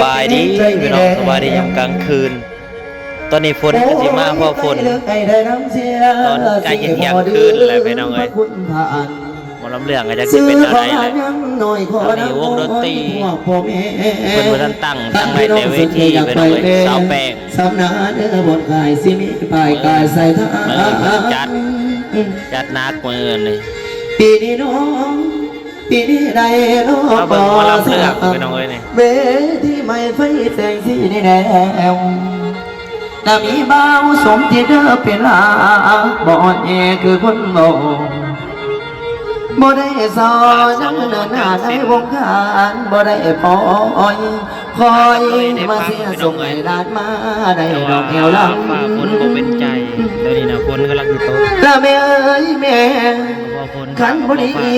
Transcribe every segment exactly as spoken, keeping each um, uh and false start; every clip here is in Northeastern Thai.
บายดีพี่น้อง สบายดียามกลางคืน ตอนนี้ฝนก็สิมา เพราะฝน ตอนใกล้จะเที่ยงคืนแล้วพี่น้องเอ้ย หมอลำเรื่องก็จะสิเป็นอะไรเลย ตอนนี้วงดนตรี เพิ่นบ่ทันตั้ง ตั้งได้แต่เวทีพี่น้องเอ้ย สาวแป้ง สำนักเด้อบนกายสิมีปลายกายใส่ทาง เออ จัด จัดหนักมื้อนี้ ปีนี้น้อง ปีนี้ได้น้อง มาเบิ่งหมอลำเรื่องพี่น้องเอ้ยนี่ เวทีไม้ไฟแสงสีแดง แต่มีบ่าวสมจิตเด้อเป็นลา บ่อ่อนแอคือคนบ่ บ่ได้ซอยยังเดินหน้าในวงการ บ่ได้ปล่อย คอยมาเสียส่งให้ลาดมาได้ดอกแอวลำ แต่ว่าฟ้าฝนบ่เป็นใจ เดี๋ยวนี้นะฝนกำลังสิตก ละแม่เอ้ยแม่ พอฝน คันบ่ดีอี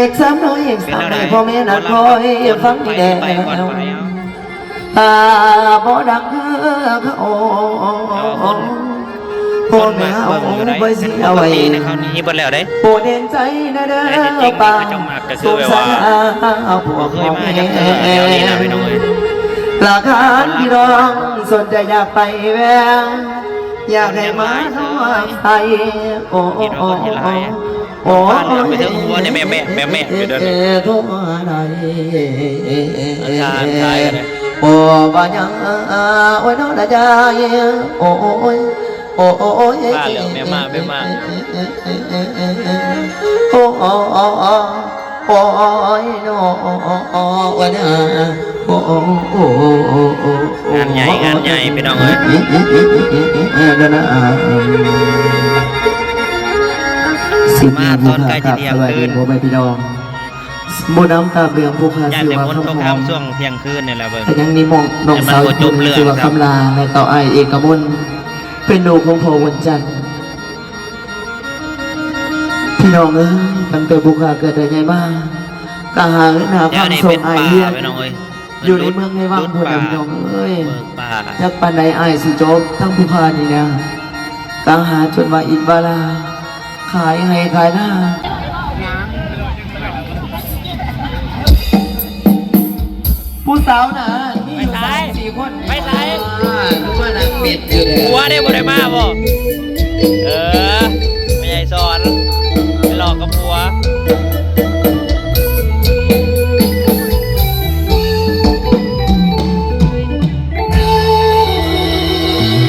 กสามน้อยอีกสามน้อย พ่อแม่นัดคอยฟังแดง ไปก่อนไปเอา ตาบ่ดังคือเขา แต่ว่าคน พ่อแม่เอา คนมักเบิ่งอยู่ได้ ไปสิเอาไว้ เป็นปกตินะ เขานี่เบิ่งแล้วเด้ โปรดเห็นใจนะเด้อ แต่ที่จริง ป้า เขาเจ้ามักก็คือแบบว่า สงสารพวก บ่เคยมาจักเทื่อแถวนี้นะพี่น้องเอ้ย ละคันพี่น้องสนใจอยากไปแวะ อยากให้มาทอดไฟ โอ้ คิดว่าคนสิหลาย โอ้ บ้านหลังไปเทิงหัวเนี่ยแม่ๆๆๆอยู่เด้อ โทรหาหน่อย อาจารย์ขายกันเนี่ย โอ้ บ่ยัง โอ้ย น้องนะยาย โอ้ย โอ้ย มาแล้ว แม่มา แม่มา โอ้ โอ้ โอ้ โอ้ โอ้ย น้อง โอ้ โอ้ โอ้ นะ โอ้ โอ้ โอ้ โอ้ โอ้ งานใหญ่ งานใหญ่ พี่น้องเอ้ย เดี๋ยวนะ สิบ มาตอนใกล้จะเที่ยงคืน พ่อแม่พี่น้อง บ่นำตามเรื่องผู้ข้า ย่าน ชื่อ แต่ ว่า คน คำ ตก หอม ค่ำช่วงเที่ยงคืนนี่แหละเบิ่ง แต่ยังมีหม่องน้อง แต่มัน สาว บ่จบเรื่อง ชื่อว่า ครับ คำลา และต่ออ้ายเอกมล เป็นลูกของพ่อวันจันทร์ พี่น้องเอ้ย ตั้งแต่ผู้ข้าเกิดได้ใหญ่มา ก็หาเงินหาคำส่งอ้ายเรียน เดี๋ยวนี้เป็นป่า พี่น้องเอ้ย อยู่ในเมืองในวัง หลุด พุ้นน่ะ ป่า พี่น้องเอ้ย เมืองป่า จักปานใดอ้ายสิจบทั้งผู้ข้านี่นะ ก็หาจนว่าอินว่าลา ขายไฮ่ขายนา ผู้สาวน่ะมีอยู่ ไปไส สามสี่คน ไปไส อ่า รู้ว่านางเป็ดอยู่เลย ผัวได้บ่ได้มาบ่ เออ ไม่ใช่สอน ไปหลอกกับผัว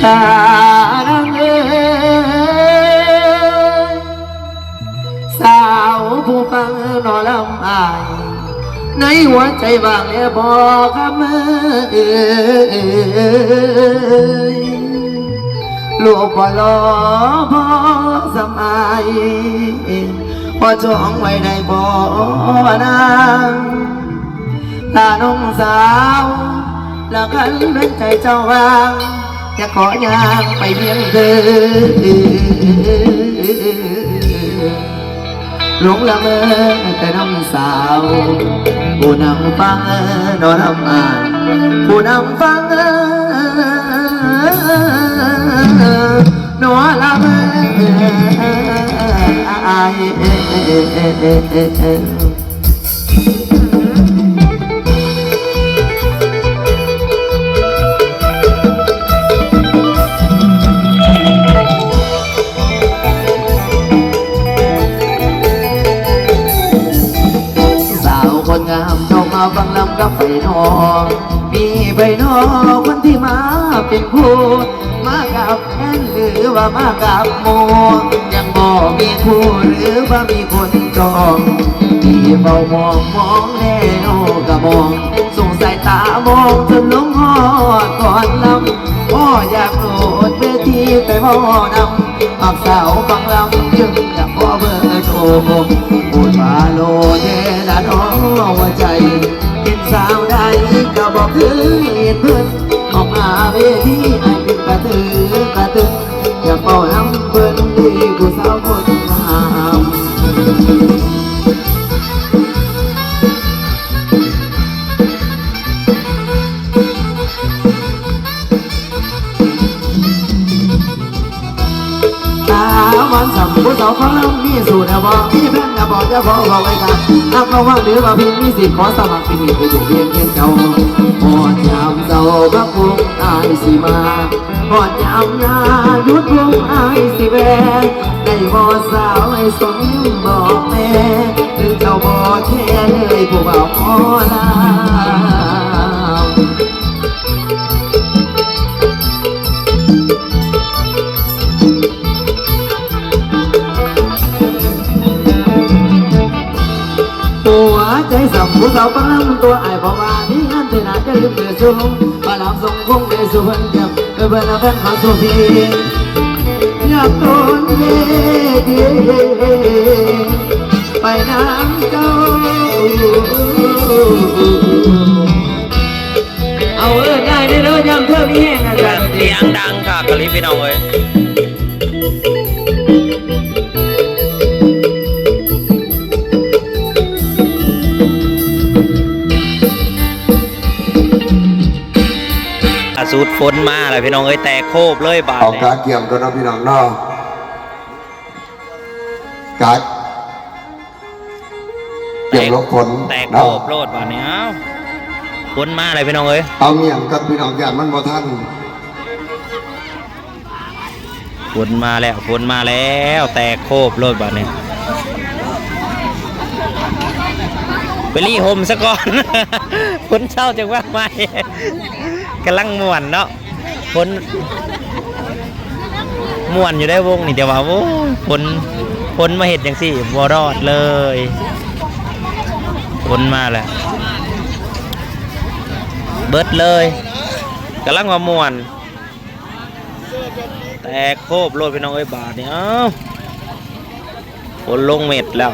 ตานางเอ๋ย สาวผู้ฟังหนอลำอาย ในหัวใจว่างแลบ่คำเอ่ย ลูกบ่รอพ่อสำอาย พ่อจองไว้ได้บ่นาง ลาน้องสาว ละคันเป็นใจเจ้าว่าง จะขอย่างไปเวียงเธอ หลงละเมอแต่น้องสาว ผู้นั่งฟังนอนลำอาย ผู้นั่งฟังนอนลำอาย สาวคนงามเจ้ามาฟังลำกับไผนอ มีไผนอ คนที่มาเป็นคู่ มากับแฟนหรือว่ามากับหมู่ ยังบ่มีคู่หรือว่ามีคนจอง ที่เฝ้ามองมองแล้วก็มอง ส่งสายตามองจนลงฮอดก่อนลำ พ่ออยากโดดเวทีไปเว้านำ มักสาวฟังลำจึงอยากขอเบอร์โทร พูดว่าโลแท้ละน้องหัวใจ เป็นสาวใดก็บอกคือเห็นเพื่อน ออกมาเวทีไอ้เป็นกระตือกระตือ อยากเป่านำเพิ่นดีผู้สาวคนงาม สาว สำผู้สาวฟังแล้วมีสูตรนะบอกมีแฟนนะบอกจะขอบอกไว้กันนักร้องว่างหรือว่าเพียงมีสิทธิ์ขอสมัครเป็นหนึ่งไปอยู่เพียงเพียงเจ้าหอดยามเจ้าพระองค์อายสิมาหอดยามยาหยุดวงอายสิแวะได้บ่สาวให้สมบอกแม่หรือเจ้าบ่แค่เลยผู้บ่าวขอลา หัวใจสั่นผู้สาวกำลังตัวอ้ายบอกว่ามีงานเธอหนาจะลืมเธอสูงมาลำส่งคงได้สู่เพิ่นเก็บเออเพิ่นเอาเพิ่นขอสู่พี่อยากโดนเย่เย่ไปน้ำเจ้า เอาเอิ้นได้เด้อยามเธอมีแฮงอาจารย์เสียงดังคักอีหลีพี่น้องเอ้ยอ่ะสูดฝนมาแล้วพี่น้องเอ้ยแตกโคบเลยบาดเอานี้กาเกียมก่อนเนาะพี่น้องเนาะกา เตรียมหลบฝนแตกโคบโลดบาดนี้เอ้าฝนมาเลยพี่น้องเอ้ยเอาเมียงกับพี่น้องย่านมันบ่ทันฝนมาแล้วฝนมาแล้วแตกโคบโลดบาดนี้ไปรีห่มซะก่อนฝนเช้าจังว่าใหม่กำลังม่วนเนาะ ฝนม่วนอยู่ได้วงนี่แต่ว่าโอ้ยฝนฝนมาเห็ดจังซี่บ่รอดเลยฝนมาแล้วเบิดเลยกำลังว่าม่วนแตกโคบโลดพี่น้องเอ้ยบาดนี่เอ้า ฝนลงเม็ดแล้ว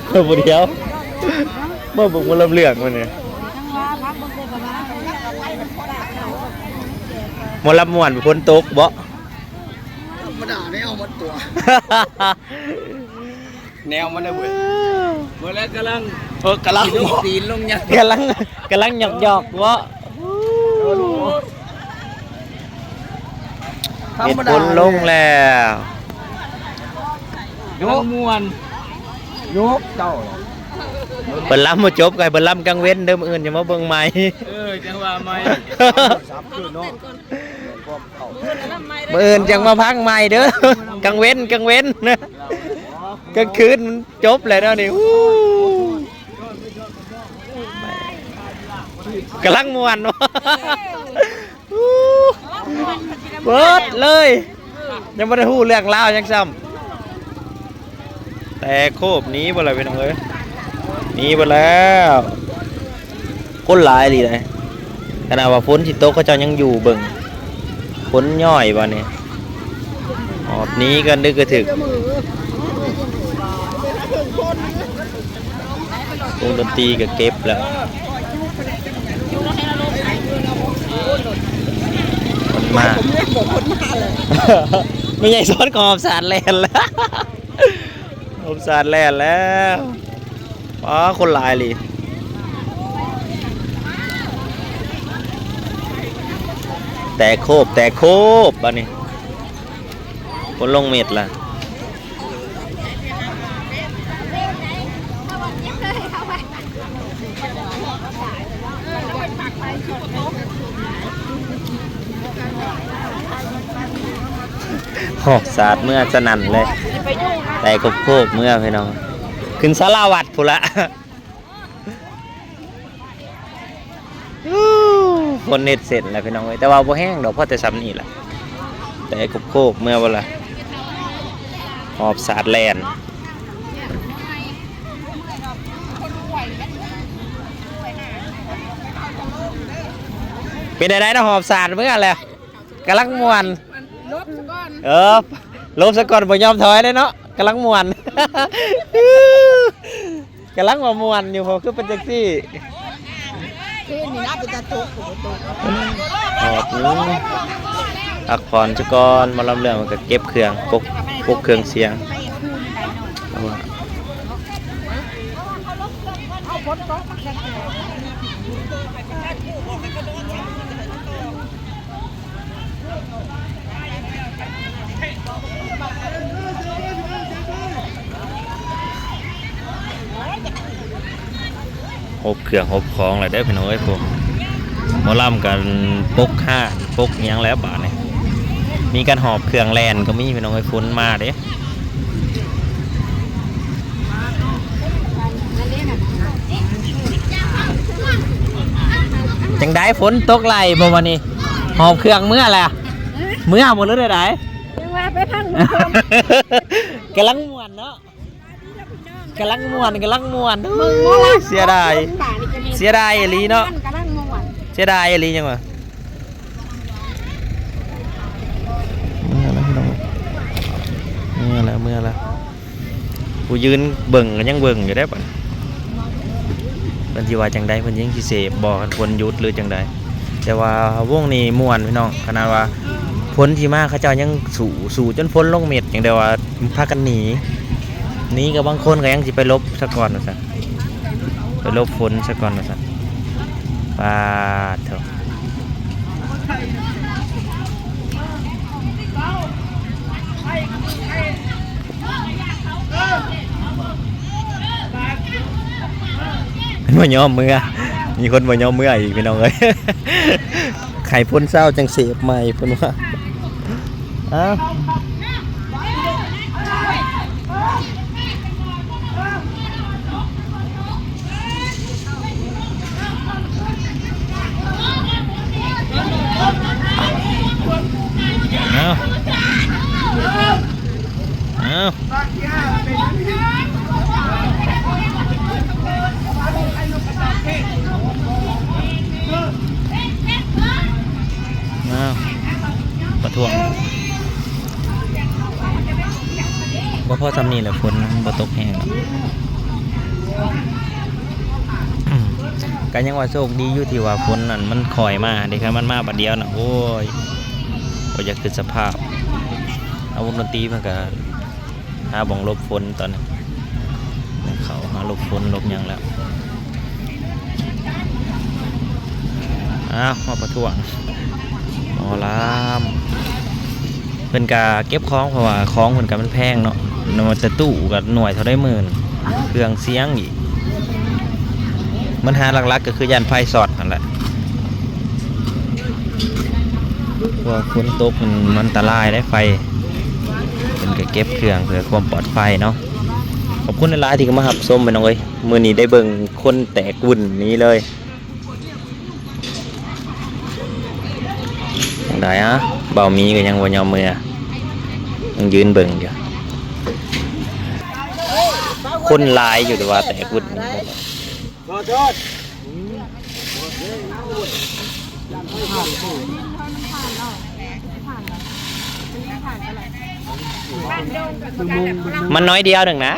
เออผู้เดียวมาบุกมาลำเลือกมันเนี่ยหมอลำม่วนฝนตกบ่ธรรมดาได้เอาหมดตัวแนวมันได้เว้ยเมื่อแรกกำลังเออกำลังตีนลงยังกำลังกำลังหยอกหยอกบ่ธรรมดาเห็ดฝนลงแล้วยกม่วนยกเจ้าเปิดลำมาจบกันเปิดลำกลางเว้นเด้อมื้ออื่นจะมาเบิ่งใหม่เออจังว่าใหม่สับคือเนาะมื้ออื่นจังมาพังใหม่เด้อกลางเว้นกลางเว้นกลางคืนมันจบเลยเนาะนี่อู้กำลังม่วนเนาะ เบิดเลยยังไม่ได้ฮู้เรื่องราวยังซ้ำแต่โคบหนีไปเลยพี่น้องเอ้ยหนีไปแล้วคนหลายอีหลีเลยขนาดว่าฝนสิตกเขาเจ้ายังอยู่เบิ่งฝนย่อยบ่นี่หอบหนีกันดึกกระถึก วงดนตรีก็เก็บแล้ว คนมา ไม่ใช่ซ้อนกอบสารแลนแล้วกอบสารแลนแล้ว อ๋อ คนหลายเลย แต่โคบ แต่โคบ อันนี้ คนลงเม็ดละ หอบสาดเมื่อสนั่นเลย แต่โคบๆเมื่อพี่น้อง ขึ้นสาราวัดพุ้นละ อู้ฝนเฮ็ดเสร็จแล้วพี่น้องเอ้ยแต่ว่าบ่แห้งดอกพอแต่ส่ำนี่แหละแต่โคบๆเมื่อบ่ล่ะหอบสาดแล่นเป็นได๋ๆนะหอบสาดเมื่อแล้วกำลังม่วนลบซะก่อนเออลบซะก่อนบ่ยอมถอยเลยเนาะกำลังม่วน กำลังว่าม่วนอยู่พอคือเป็นจังซี่คืนนี้นะเป็นตาตกตกตกออกอยู่พักผ่อนซะก่อนหมอลำเรื่องมันก็เก็บเครื่องปกปกเครื่องเสียงเอาว่าเอาฝนตกมาแข่ง ฮบเครื่องฮบของแล้วเด้อพี่น้องเอ้ย พวกหมอลำกันปกห้านปกอิหยังแล้วบาดนี้ มีการหอบเครื่องแล่นก็มีพี่น้องเอ้ย ฝนมาเด้ จังได๋ ฝนตกไล่บ่วันนี้ หอบเครื่องเมือแล้ว เมือหมดหรือใด๋ ยังว่าไปพังหมดคน กำลังม่วนเนาะ กำลังม่วน กำลังม่วน เบิ่งหมอลำ เสียดาย เสียดายอีหลีเนาะ กำลังม่วน เสียดายอีหลีจังวะ เมือแล้วพี่น้อง เมือแล้ว เมือแล้ว ผู้ยืนเบิ่งก็ยังเบิ่งอยู่เด้บัดนี้ เพิ่นสิว่าจังใด๋ เพิ่นยังสิเสพบ่ คันฝนหยุดหรือจังใด๋ แต่ว่าวงนี้ม่วนพี่น้อง ขนาดว่าฝนสิมาเขาเจ้ายังสู้ สู้จนฝนลงเม็ด จังใด๋ว่าพากันหนี หนีก็บางคนก็ยังสิไปหลบซะก่อนว่าซั่น ไปหลบฝนซะก่อนว่าซั่น ปาดโธ่ เพิ่นบ่ยอมเมือ มีคนบ่ยอมเมืออีกพี่น้องเอ้ย ไข่พ่นเศร้าจังเสพใหม่เพิ่นว่า อ้าว เอา เอา เอา ประท้วง บ่พอส่ำนี้แหละ ฝนมันบ่ตกแฮง ก็ยังว่าโชคดีอยู่ที่ว่าฝนนั่นมันค่อยมาเด้ คันมันมาบัดเดียวน่ะ โอ้ย บ่อยากคิดสภาพ เอาวงดนตรีเพิ่นก็หาบ่องหลบฝนตอนนี้ เขาหาหลบฝนหลบหยังแล้ว อ้าว มาประท้วงหมอลำ เพิ่นกะเก็บของ เพราะว่าของเพิ่นกะมันแพงเนาะ เนาะ แต่ตู้กะหน่วยเท่าใดหมื่น เครื่องเสียงอีก ปัญหาหลักๆ ก็คือย่านไฟช็อตนั่นแหละ เพราะว่าฝนตกมัน มันอันตรายเด้ไฟ เพิ่นกะเก็บเครื่องเพื่อความปลอดภัยเนาะ ขอบคุณหลายๆ ที่เข้ามารับชมพี่น้องเอ้ย มื้อนี้ได้เบิ่งคนแตกวุ่นนี้เลย จั่งใด๋อะ บ่าวหมีก็ยังบ่ยอมเมือ ยังยืนเบิ่งอยู่ คนหลายอยู่ แต่ว่าแตกวุ่น ขอโทษ มันน้อยเดียวหนึ่งนะ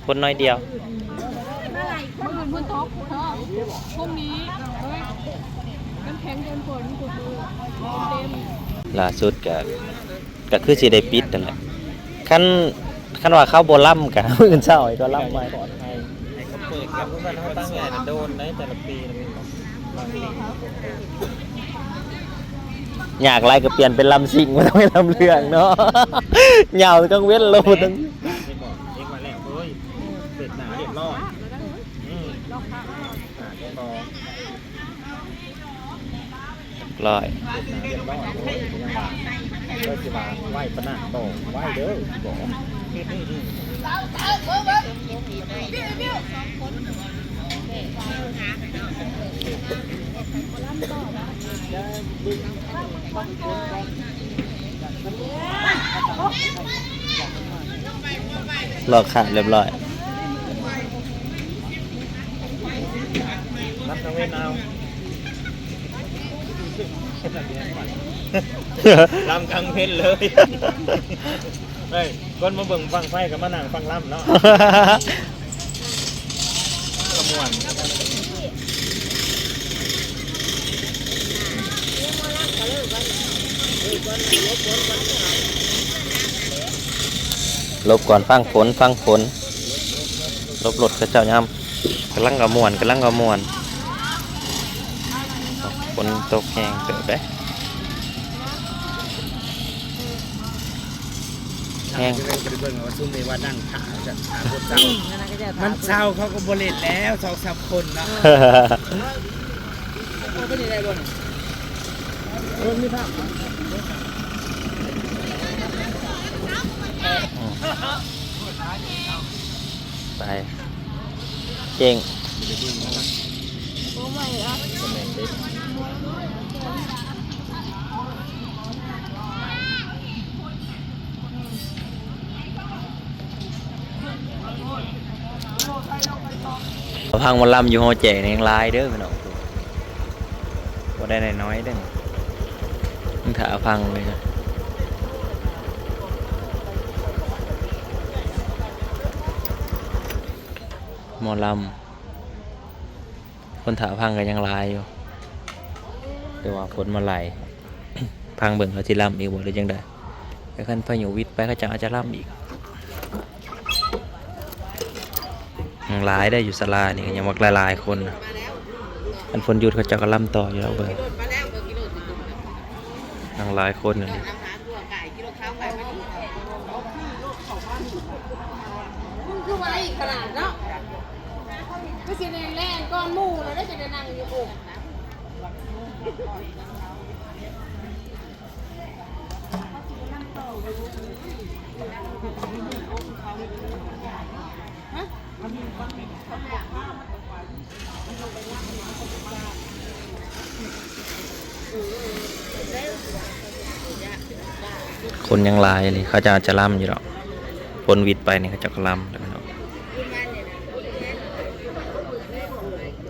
คนน้อยเดียว มื้ออื่นฝนตกเนาะ พรุ่งนี้ เอ้ย น้ำแข็งเต็มฝน เต็ม ล่าสุดก็ ก็คือสิได้ปิดนั่นแหละ คัน คันว่าเขาบ่ลำก็ มื้ออื่นเช้าให้เขาลำใหม่ ให้เขาเปิดครับ เพราะว่าเขาตั้งใจโดนในแต่ละปีนะ อยากไรก็เปลี่ยนเป็นลำซิ่ง บ่ต้องไปลำเรื่องเนาะ ยาวกลางเว้นเลย บ่ต้อง เองมาแล้ว เฮ้ย เสร็จหนาเรียบร้อย อืม หนาเรียบร้อย เรียบร้อย โอ้ย ยังว่า ก็สิว่าไหว้ปะนะ บอกไหว้เด้อ สิบอก ลอกขาดเรียบร้อย รับตะเวนเอา ลำกลางเว้นเลย เฮ้ย คนมาเบิ่งบั้งไฟก็มานั่งฟังลำเนาะ กระมวล หลบก่อน ฟังฝน ฟังฝน หลบรถเขาเจ้ายาม กำลังกระมวล กำลังกระมวล ฝนตกแฮงเติบเด้ แฮง จะไปเบิ่งว่าซุ่มนี้ว่านั่งขาจะขาคนเจ้า นั่นก็จะ มันเจ้าเขาก็บ่เล่นแล้วสองสามคนเนาะ โอ้เป็นยังไงบ่นเออมีภาพ ไปเก่ง โอ้ไม่ละ พังหมอลำอยู่หอแจกนี่ยังหลายเด้อพี่น้อง บ่ได้น้อยๆเด้อ มันถ้าพังเลยนะ หมอลำ คนถ้าพังก็ยังหลายอยู่ แต่ว่าฝนมาไหล พังเบิ่งเขาสิลำอีกบ่หรือจังใด แต่คันพายุวิดไปเขาจะอาจจะลำอีก ยังหลายได้อยู่ศาลานี่ยังมักหลายๆคนนะ อันฝนหยุดเขาเจ้าก็ลำต่ออยู่แล้วเบิ่ง ยังหลายคนอยู่นี่ มึงคือว่าอีกขนาดเนาะก็สิแรงแรงก้อนหมู่แล้วได้จะได้นั่งอยู่อก คนยังหลายเลยเขาจะอาจจะลำอยู่ดอก ฝนวิดไปนี่เขาจะก็ลำแล้วเนาะ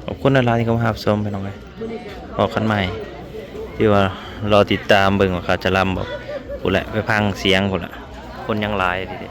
ขอบคุณหลายๆที่เขามารับชมพี่น้องเอ้ย พอกันใหม่ ที่ว่ารอติดตามเบิ่งว่าเขาจะลำบ่ พู้นแหละไปพังเสียงพู้นแหละ คนยังหลายดีเด้